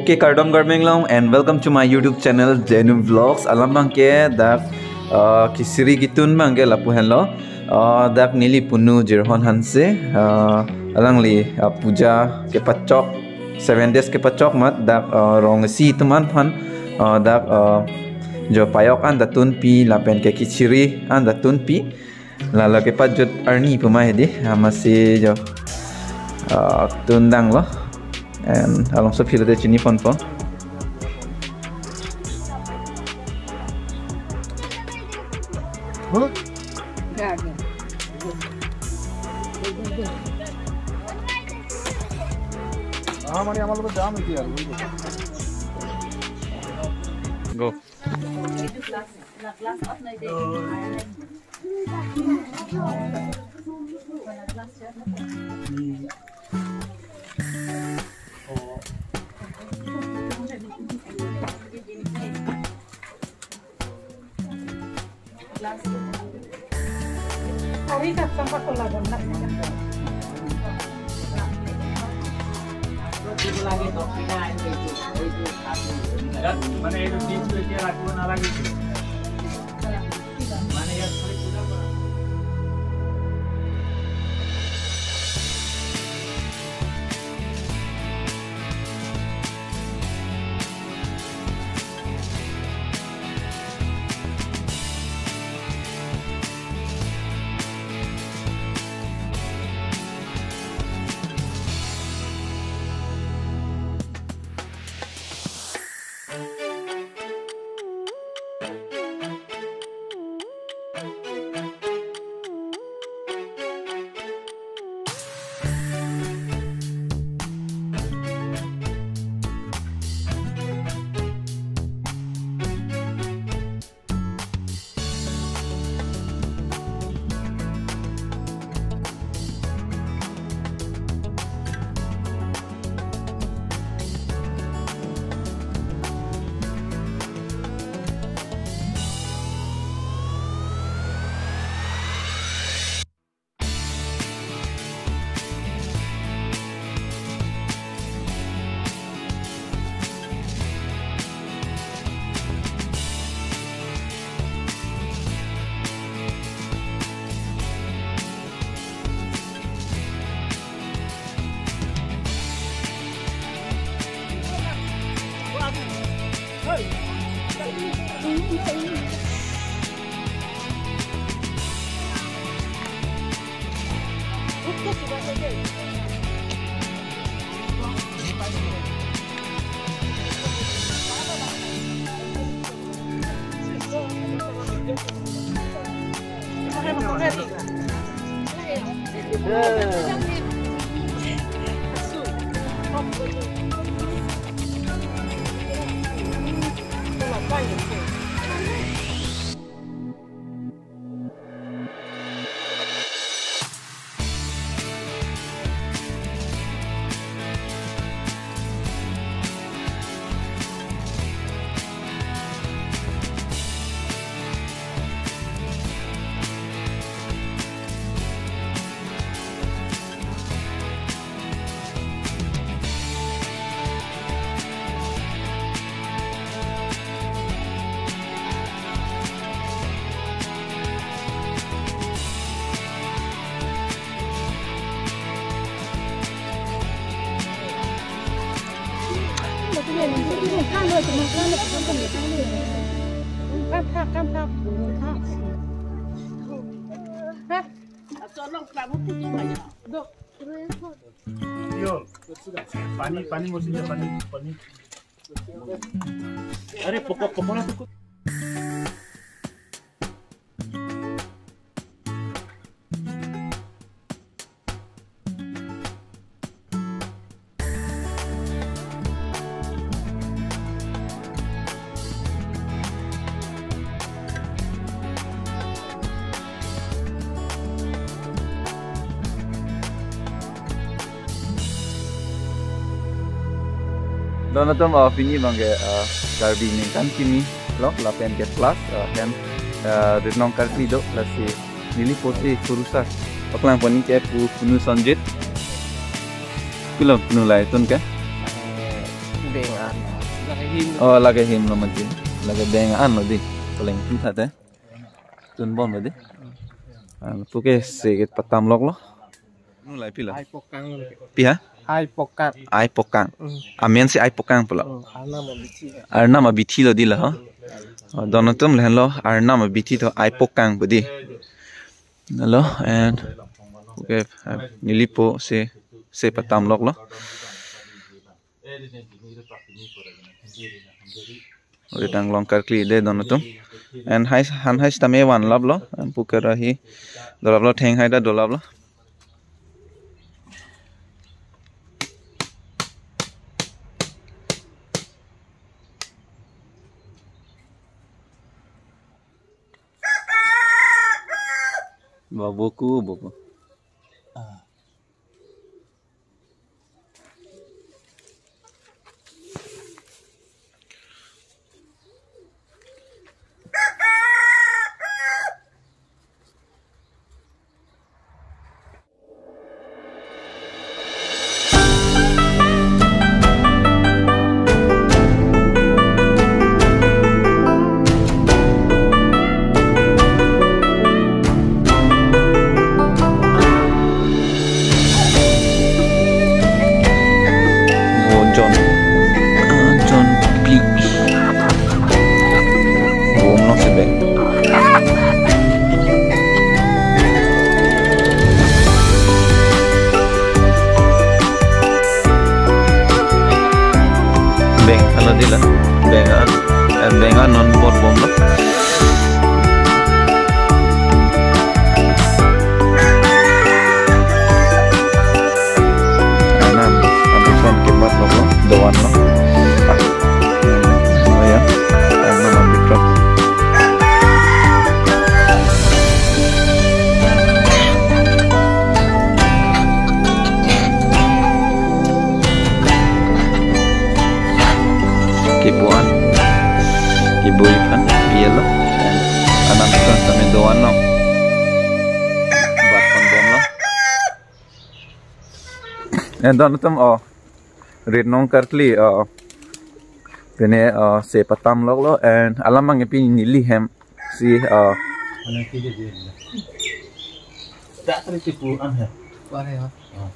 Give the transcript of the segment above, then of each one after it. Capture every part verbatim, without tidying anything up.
Ke kardom Karbi Anglong and welcome to my YouTube channel Jenu Vlogs. Alam abangke dak uh, kisiri kitun abangke lapu henlo. Uh, dak neli punu Jirhon Hanse, uh, alangli uh, puja kepachok, seven days kepachok amat dak uh, rong isi atum aphan uh, dak uh, jo payok an ta tunpi lapen ke kisiri an ta tunpi. Lalo kepajut arni puma hedi, amatsi jo uh, tundanglo. And along so philo de chini ponpo. Go. মানে এইটো ডিছ এতিয়া ৰাখিব নালাগিছিল। মানে ইয়াত খালি পূজা কৰা। यो, पानी, पानी मौसम है, पानी, पानी। अरे, पको-, पकोड़ा तो कुछ। Don atum, uh, pini abangke, uh, Karbi ningkan kimi vlog lapen ke plus, uh, hem, uh, ritnong karkli do, lasi neli pusi kurusar paklang pon ke pu punu Sanjit. Kulo punu lai tun ke? Oh, lake him lo mati. Lake beng an lo di. Paling pi thate. Tunbom lo di. Ah, puke se ke patam lok lo. Nu lai pi lo? Ai pokang lo. Pi ha? Ai pokang. Ai pokang. Hmm. Amen si ai pokang pulo. Hmm, Arnam abithi. Arnam abithi lo di lo, ha? Oh, don atum lahenlo Arnam abithi to ai pokang pu di. Lo, and okay, ah, nelipo se, se patam lok lo. Ori tang long karkli de don atum. And hai, han hai sitame vanlap lo. And puke ra hi dolap lo, theng hai ta dolap lo. Ba boku, boku. Oh, John. Ah, John Pli. Bom no si beng. Beng hala di la. Beng an. Eh, beng an non bor bom lo. Anam, anam son kebat lo, doan lo. Oh ya, anam ambitro. Kibuan, kibu iphan, yellow, and anam son same doan lo. Bat kon bom lo. And don atum, oh, rit nong karkli, oh, pine, oh, se patam lok lo, and alam mang pi neli hem si, oh, Mana kiri dia? Tak terus tipu an ya. Pare ya. Oh.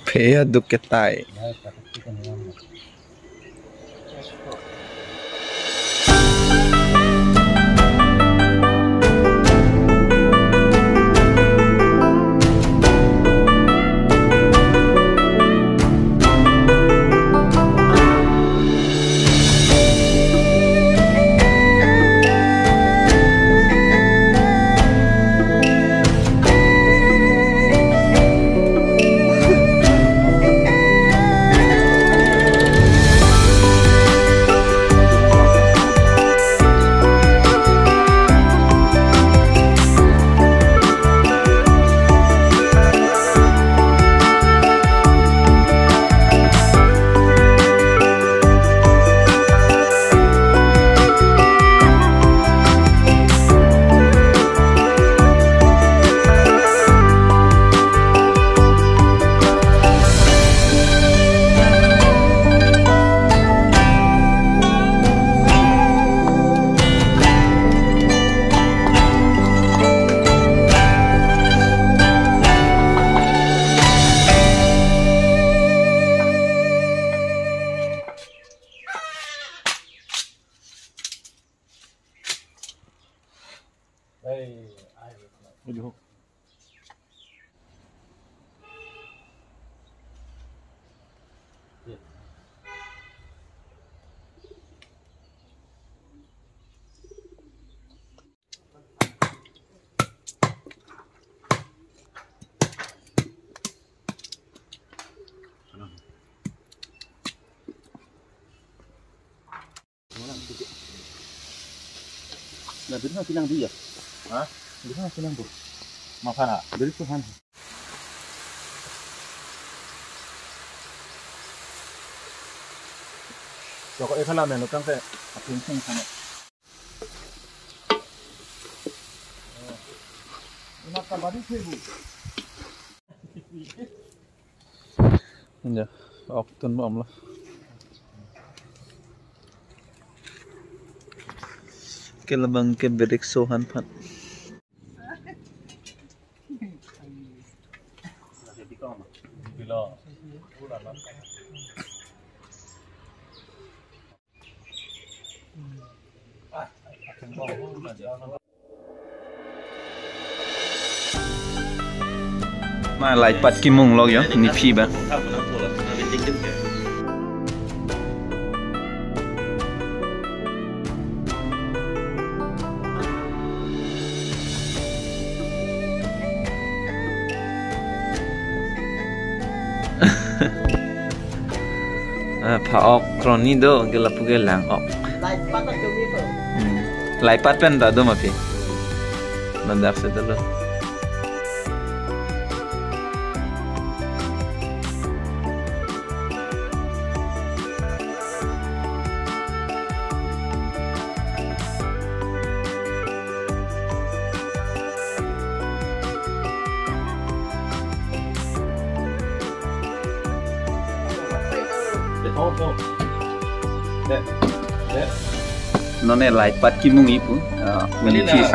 Pheya duk ketai. Ya, tak terus kan ya. Na, diri na pinang dia. Ha? Diri na pinang bu. Mapana? Diri Tuhan. Pokok ekhala menu kang te apin sing sana. Ina kabari sebu. Ya, ok tunbom lo. Ke labang ke brake shoe aphan. Ma, laipat kimung lok yo, ne phi ba. Ah, pha-ok kroni do, ke lapu ke lang-ok. Laipat atum itu. Hmm. Laipat pen ta do ma phi. Ladak si dolo. Non ne laipat kimung-i pu, ah, mini fish.